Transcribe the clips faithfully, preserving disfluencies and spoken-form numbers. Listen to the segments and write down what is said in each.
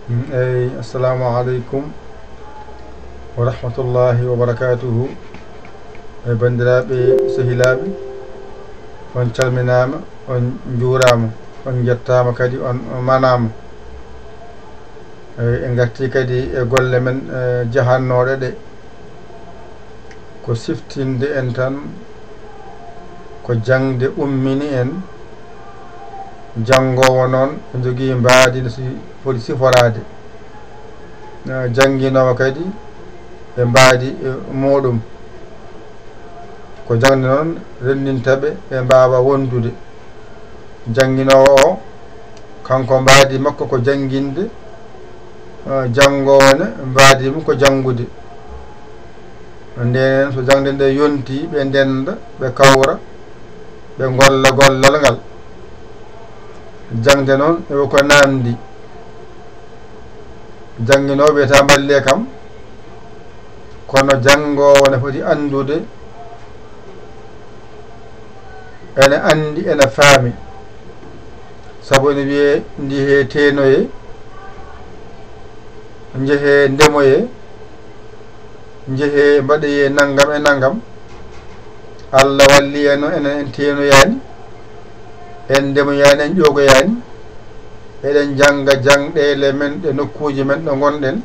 Eyi, assalamu aleykum wa rahmatullahi wa barakatuhu. E banndiraaɓe, sehilaaɓe, on calminaama, on njuuraama, on njettaama kadi, on manaama. Eyi, en ngartii kadi e golle men, e, jahannooɗe ɗe. Ko siftinde en tan, ko jaŋde ummini en. Janngoowo noon, o jogii mbaadi no si-, foti siforaade. Eh, jannginoowo kadi e mbaadi, eh, muuɗum. Ko jaŋde noon renndinta ɓe, ɓe mbaawa wondude. Jannginoowo o, kanko mbaadi makko ko jannginde, eh, janngoowo ne mbaadi mum ko janngude. Ndeen so jaŋde nde yontii, ɓe ndennda, ɓe kawra, ɓe ngolla gollal ngal. Jaŋde noon, ewa ko naamndi. Jannginoowo wiyata mballee kam, kono janngoowo ne foti anndude, ene anndi, ene faami. Sabu ene wiyee, njehee teenoyee, njehee ndemoyee, njehee mbaɗeyee nanngam e nanngam. Allah walli en o, enen en teenoyaani, en ndemoyaani, en ƴoogoyaani. Eɗen njannga jaŋɗeele men ɗe nokkuuji men ɗo ngonɗen.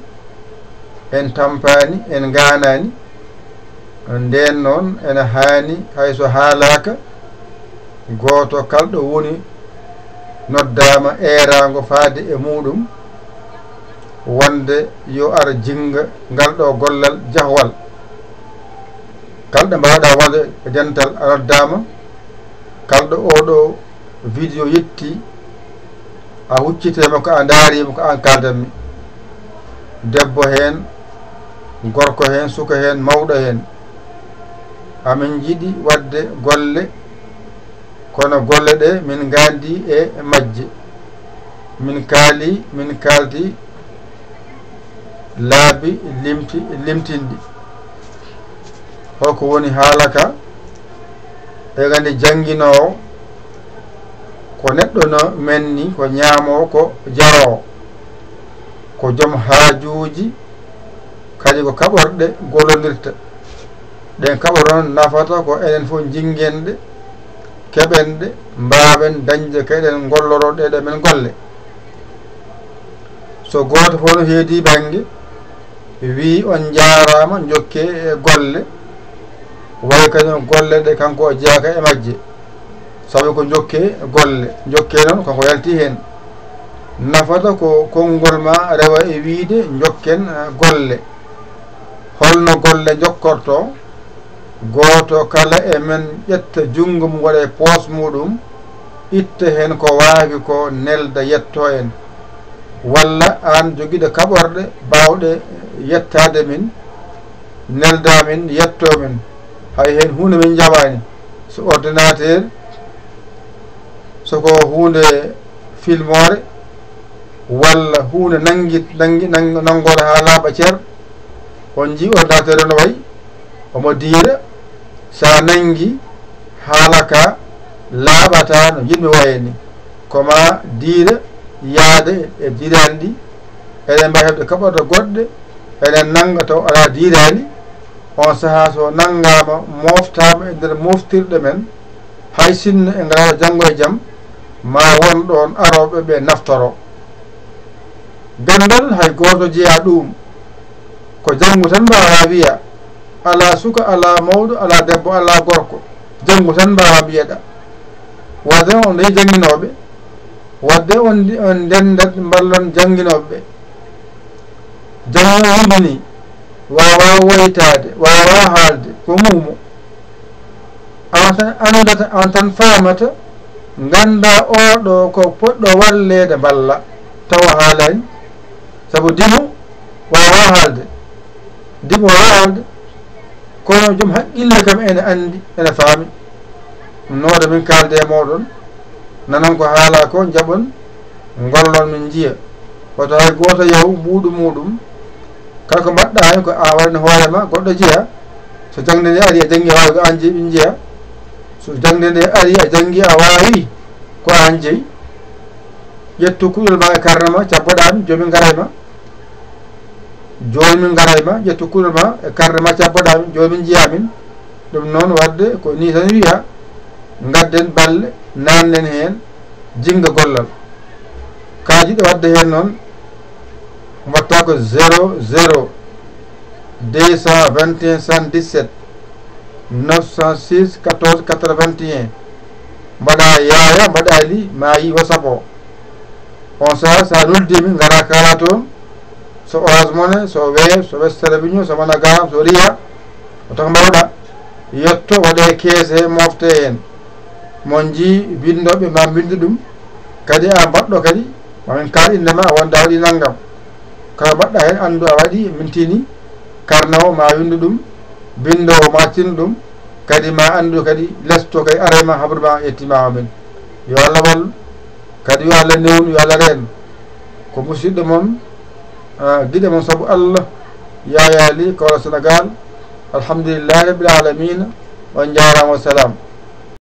En tampaani, en ngaanaani. Ndeen noon, ene haani, hay so haalaaka, gooto kala ɗo woni noddaama eeraango faade e muuɗum, wonde yo ar jinnga ngal ɗo gollal jahwal. Kala ɗo mbaawɗaa wonde e dental a noddaama, kala ɗo oo ɗo video yetti, a huccitee mo ko a ndaari mo ko aan kaaldanmi. Debbo heen, gorko heen, suka heen, mawɗo heen. Amin njiɗi waɗde golle, kono golle ɗe min ngaandi e majje. Min kaali, min kaaldi laabi limti-, limtinɗi. Hoko woni haala ka? E gandi jannginoowo ko neɗɗo no men ni, ko ñaamoowo, ko jaroowo, ko joom haajuuji, kadi ko kaɓorɗe gollondirta. Ɗen kaɓorɗe noon nafata ko enen fof njinngen ɗe, keɓen ɗe, mbaawen dañde ko eɗen ngolloroo ɗe, ɗe men golle. So gooto fof no heedi bannge, wii on njaaraama, njokkee e golle, way kadi no golle ɗe kanko o jeyaaka e majje. Sabu ko njokkee golle, njokkee noon kanko yalti heen. Nafata ko konngol ma rewa e wiide njokken, eh, golle. Holno golle njokkortoo? Gooto kala e men ƴetta junngo mum waɗa e poos muuɗum, itta heen ko waawi ko nelda yettoo en. Walla aan jogiiɗo kaɓorɗe baawɗe yettaade min, nelda min, yettoo min. Hay heen huunde min njaɓaani. So ordinateur, so ko huunde filmoore, walla huunde nanngi, nanngi, nanngi, nanngoore haa laaɓa cer, on njii ordinateur o no wayi, omo diira, so a nanngi haala ka laaɓataa no yimɓe waye ni. Ko ma diira yaade e diiraali ɗi, eɗen mbaawi heɓde kaɓorɗe goɗɗe, eɗen nannga taw alaa diiraali, on sahaa so nanngaama, mooftaama e nder mooftirɗe men, hay sinno en ngalaano janngo e jam, ma won ɗoon arooɓe ɓe naftoroo. Ganndal hay gooto jeyaa ɗuum. Ko janngu tan mbaawaa wiya. Alaa suka, alaa mawɗo, alaa debbo, alaa gorko. Janngu tan mbaawaa mbiyeɗaa. Waɗde on nde jannginooɓe. Waɗde on ndi-, on ndenndat mballon jannginooɓe ɓe. Jannginooɓe yimɓe ni, waawaa woytaade, waawaa haalde, ko muumo. Aan tan anndata, aan tan faamata, nganndaa oo ɗo ko poɗɗo walleede mballa, tawa haalaani. Sabu dimo waawaa haalde. Dimo waawaa haalde. Kono joom haqqille kam ene anndi, ene faami. Ɗum noon, min kaalde e mooɗon, nanon ko haalaa ko, njaɓon, ngollon min njiya. Hoto hay gooto yahu mbuuɗu muuɗum. Kala ko mbaɗɗaa heen ko a waɗani hoore ma, goɗɗo jeyaa. So jaŋde nde ari, a janngi, a waawi, ko aan jeyi, ɓe njeya. So jaŋde nde ari, a janngi, a waawi, ko aan jeyi. Ƴettu kuɗol ma e karne ma, cabboɗaa mi, jooni min ngaray ma. Jooni min ngaray ma, ƴettu kuɗol ma e karne ma, cabboɗaa mi, jooni min njiyaa min. Ɗum noon, waɗde ko nii tan wiya, ngadden balle, naannden heen, jinnga gollal. Kaa jiɗɗo waɗde heen noon, mbaɗta ko zéro zéro deux cent vingt et un soixante-dix-sept neuf cent six quatorze quatre-vingt-un. Mbaɗa Yaaya, mbaɗa Li, ma yi WhatsApp o. On saha, so a noddiimi, ngara kaala toon. So Orange Money, so Wave, so Western Union, so MoneyGram, so Ria, ko tan mbaawɗa. Yetto, waɗe keese, mofte heen. Mon njii binndooɓe ma mbinndu ɗum. Kadi a mbaɗɗo kadi, ma min kaal innde ma, wonde a waɗi nanngam. Kala mbaɗɗa heen, anndu a waɗi, min tini. Karnoowo ma winndu ɗum, binndoowo ma tinnu ɗum. Kadi ma anndu kadi, lesto kadi aray ma, habru ma, yettiima o min. Yo Allah wallu. Kadi yo Allah newnu, yo Allah reen. Ko musidɗo mon, ah, giɗo mon sabu Allah, Yaaya Li, Kawla Senegaal. Alhamdulillahi Rabbil Aalamiina. On njaaraama, wa salaam.